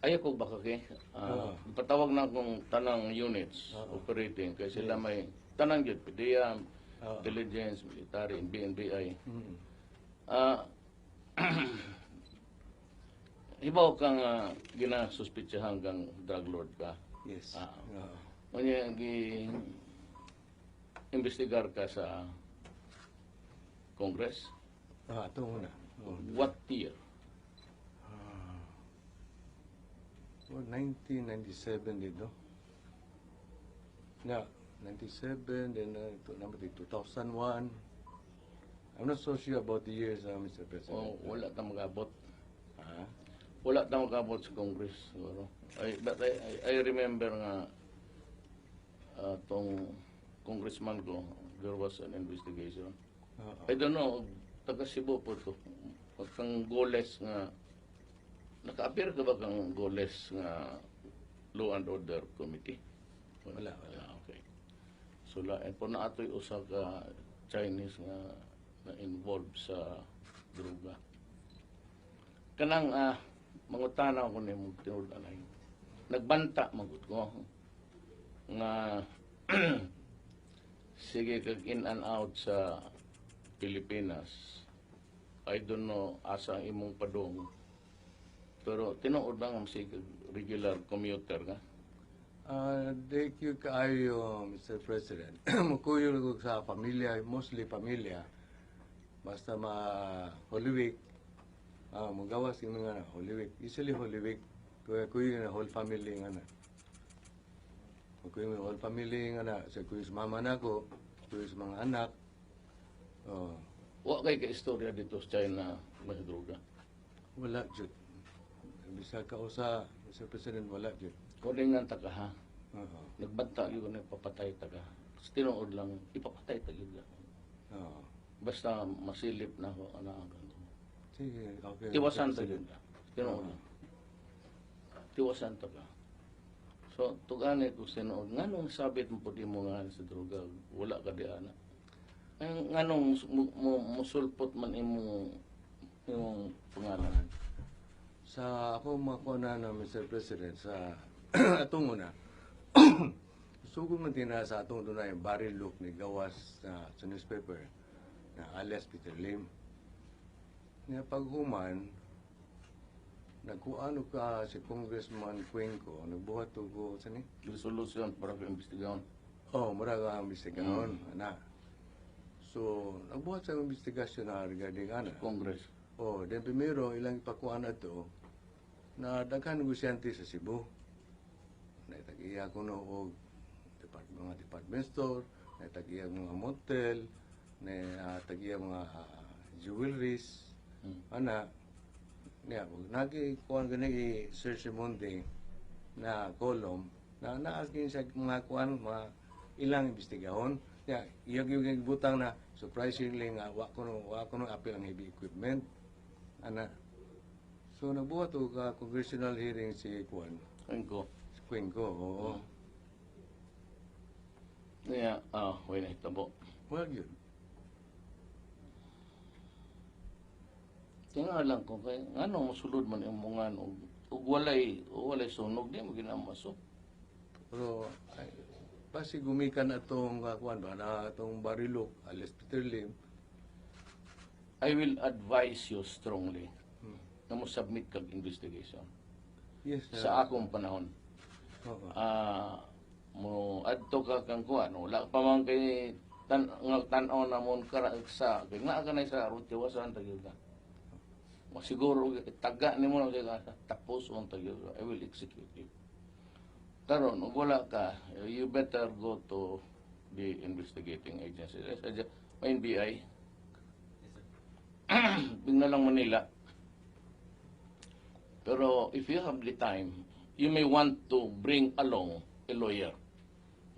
Ayaw ko baka kay patawag na akong tanang units operating kay sila may tanang gyud PDEA, intelligence, military, NBI. Hibaw kang ginasuspitsahan kang drug lord ka. Yes. Unya gi investigar ka sa Congress. Ato una. Oh. What year? Oh, 1997 dito. Yeah, 97, then ito, number 2001. I'm not so sure about the years, Mr. President. Oh, wala ta mag-abot. Ah? Wala ta mag-abot sa Congress siguro. But I remember nga tong congressman ko, there was an investigation. I don't know, taga Cebu po to. Pag kang Goles nga, naka-appear ka ba kang Goles nga Law and Order Committee? Wala, wala. Ah, okay. So, lain po na ato'y usa ka Chinese nga na involved sa droga. Kanang mangutana ko nimo tinuod anay. Nagbanta magud ko nga sige kag in and out sa Pilipinas. I don't know asa ang imong padong. Pero tinuod ba nga sige kag regular commuter ka? Thank you kaayo, Mr. President. Mukuyo ko sa pamilya, mostly pamilya. Basta ma Holy Week, mugawas yung mga na, Holy Week. Usually Holy Week, kuya kuyo na whole family nga na. Kuyo yung whole family nga na, sa kuyo sa mama nako, kuyo sa mga anak. Oh, Wa kay ka istorya dito sa China may droga? Wala jud. Bisag ka usa, Mr. President, wala jud. Kulingan ta ka ha. Oo. Nagbanta gyud ko na ipapatay ta ka. Sa tinuod lang, ipapatay ta gyud ka. Oo. Basta masilip na ako ana ang ganito. Sige, okay. Tiwasan Mr. ta President. gyud ka. Tinuod lang. Tiwasan ta ka. So, tugani ko sinuod, nganong sabit mo pud imo nga sa droga, wala ka di ana? Ay, nganong musulpot man imong pangalan? Sa ako makuha na, Mr. President, sa atong una, sugod man din na sa atong dunay Barry Look ni gawas sa newspaper na alias Peter Lim. Nga paghuman, nagkuano ka si Congressman Cuenco, nagbuhat og sa ni? Resolution para ka imbestigahan. Oh, mura ka imbestigahon, ana. So, nagbuhat sa investigasyon na regarding ana. Congress. Oh, then primero ilang ipakuan na to na daghan negosyante sa Cebu. Naitag-iya ko no og mga department store, naitag-iya mga motel, na tag-iya mga jewelries, ana. Niya, ug nagi kuan gani i search Mundi na column na naas gyud sa mga kuan mga ilang imbestigahon. Niya, iyang yung butang na surprisingly nga wa ko no apil ang heavy equipment. Ana. So nagbuhat og congressional hearing si kuan, Cuenco. Si Cuenco, oo. Niya, way nahitabo? Well, yun. Tinga lang ko kay ngano mosulod man imong ngan og walay sunog, di mo ginamaso. Pero ay, basi gumikan atong kuan ba na atong Barilok alias Peter Lim. I will advise you strongly na mo submit kag investigation sa akong panahon. Mo adto ka kang kuan, wala pa man kay tan nga tan-aw na mo kara sa kay naa ka na sa aron tiwasan ta gyud ka. Siguro taga nimo na ka tapos on ta gyud ka. I will execute you. Karon ug wala ka, you better go to the investigating agency. Sa may NBI. Bigna lang Manila. Pero if you have the time, you may want to bring along a lawyer.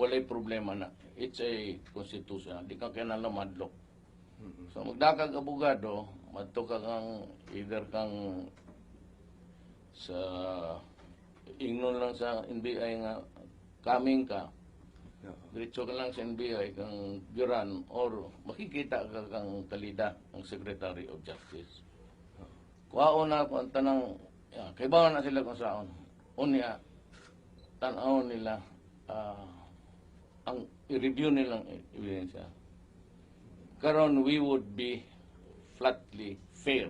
Walay problema na. It's a constitutional. Di ka kinahanglan madlok. So magdakag abogado, madto ka kang either kang sa ingnon lang sa NBI nga coming ka, diretso ka lang sa NBI kang Duran or makikita ka kang Kalida, ang Secretary of Justice. Kuhaon na kung ang tanang, yeah, kay na sila kung saon. Unya, tan-aw nila, ang i-review nilang ebidensya. Karon we would be flatly fair.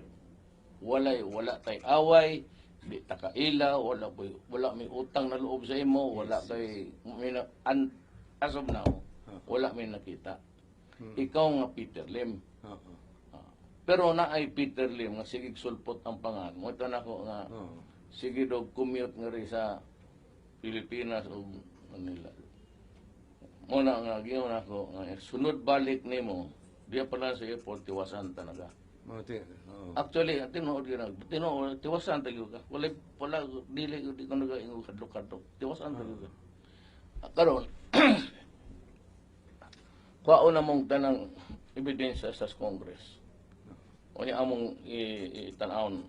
Wala tay away, di ta kaila, wala may utang na loob sa imo, wala kay may na, as of now, wala may nakita. Ikaw nga Peter Lim. Ah, pero naay Peter Lim nga sige sulpot ang pangan. Mo ito nako nga sige dog commute nga ri sa Pilipinas o Manila. Mo na nga giyon ako nga sunod balik nimo diya pa lang sa airport, tiwasan talaga. Mo ti. Oo. Actually, ang tinuod gyud na, tinuod tiwasan ta gyud ka. Wala wala dili di ko nagaingon kadlok-kadlok. Tiwasan ta gyud ka. Ah, karon kuhaon na mong tanang ebidensya sa Congress. Unya among itan-awon,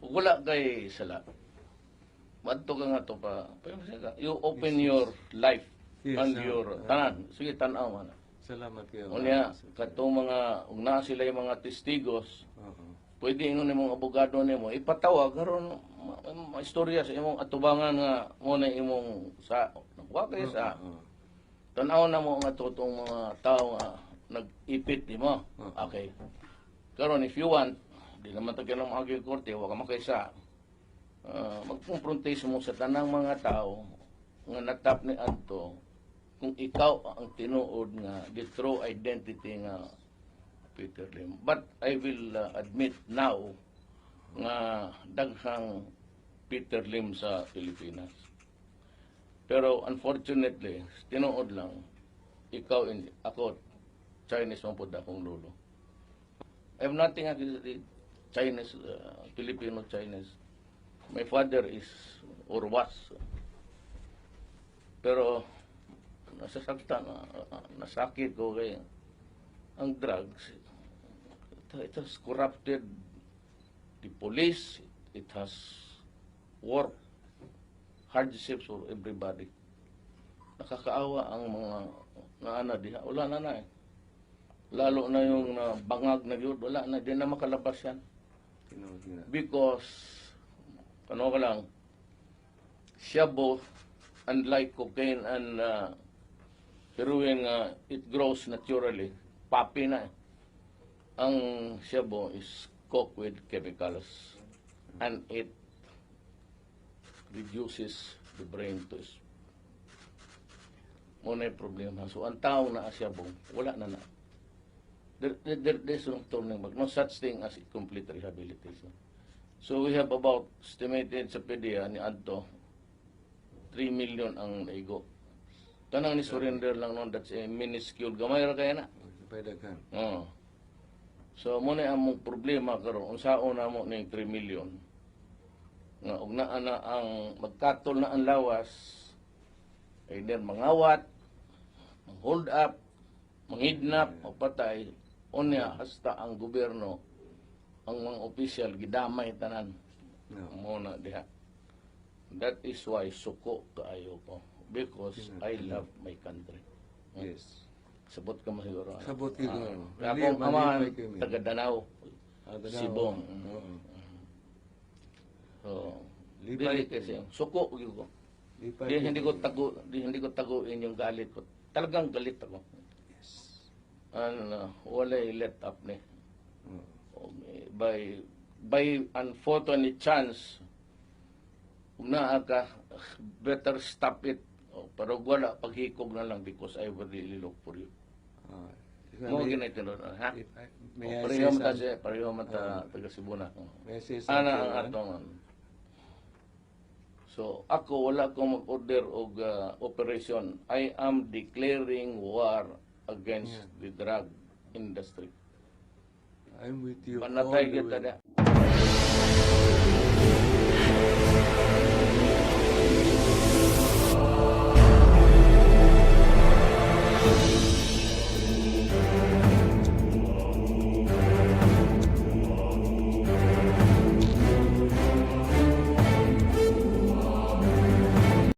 wala kay sala. Madto ka nga to pa. You open your life and your tanan. Sige, tan-aw man. Salamat kayo. Unya katong mga ug naa sila yung mga testigos, pwede ingon nimong abogado nimo ipatawag karon istorya sa imong atubangan nga mo na imong sa nakuha kay sa tan-aw na mo nga totoong mga tao nga nag-ipit nimo. Okay. Karon if you want, di naman ta kinahanglan moagi korte, wa ka makaisa. Magkumprontation mo sa tanang mga tao nga natap ni adto kung ikaw ang tinuod nga the true identity nga Peter Lim. But I will admit now nga daghang Peter Lim sa Pilipinas. Pero unfortunately, tinuod lang, ikaw, ako, Chinese man pud akong lolo. I have nothing against the Chinese, Filipino Chinese. My father is, or was. Pero, nasasaktan, nasakit ko kay ang drugs, it has corrupted the police, it has worked hardships for everybody. Nakakaawa ang mga naana diha. Wala na na eh. Lalo na yung na bangag na yun, wala na, di na makalabas yan. Tinuod na. Because, ano ka lang, shabu, unlike cocaine and heroin nga, it grows naturally. Poppy na eh. Ang shabu is cooked with chemicals and it reduces the brain to mo na yung problema. So, ang tao na shabu, wala na na. There's no turning back. No such thing as complete rehabilitation. So, we have about, estimated sa PDEA ni Adto, 3 million ang naigo. Tanang ni surrender lang noon, that's a minuscule. Gamay ra kaya na. Pay daghan. Oo. So, mo na among problema karon, unsaon na mo ning 3 million? Nga og naa na ang magkatol na ang lawas, either mangawat, hold up, mangidnap o patay, unya hasta ang gobyerno, ang mga opisyal gidamay tanan. No. Mo na diha. That is why suko kaayo ko because I love my country. Sabot ka mo siguro, ano? Sabot ko. Ah, akong amahan, Malipay kami. Taga Danao. Ah, Danao. Sibong. Oo. So, Lipay dili kasi suko gyud ko. Lipay Di, kayo. hindi ko tago, di, hindi ko taguin yung galit ko. Talagang galit ako. And walay let up ni. Okay, by unfortunate chance, kung naa ka, better stop it. Oh, pero wala, paghikog na lang because I will really look for you. Ah, if I Mo may- ginay tinuod, ha? if I- may Oh, I pareho say man ta something? siya, pareho man ta taga Cebu na. May I say something? Ana ang Man? atong ano. So ako wala ko mag-order og operation. I am declaring war against the drug industry. I'm with you all Panatay the kita way. na.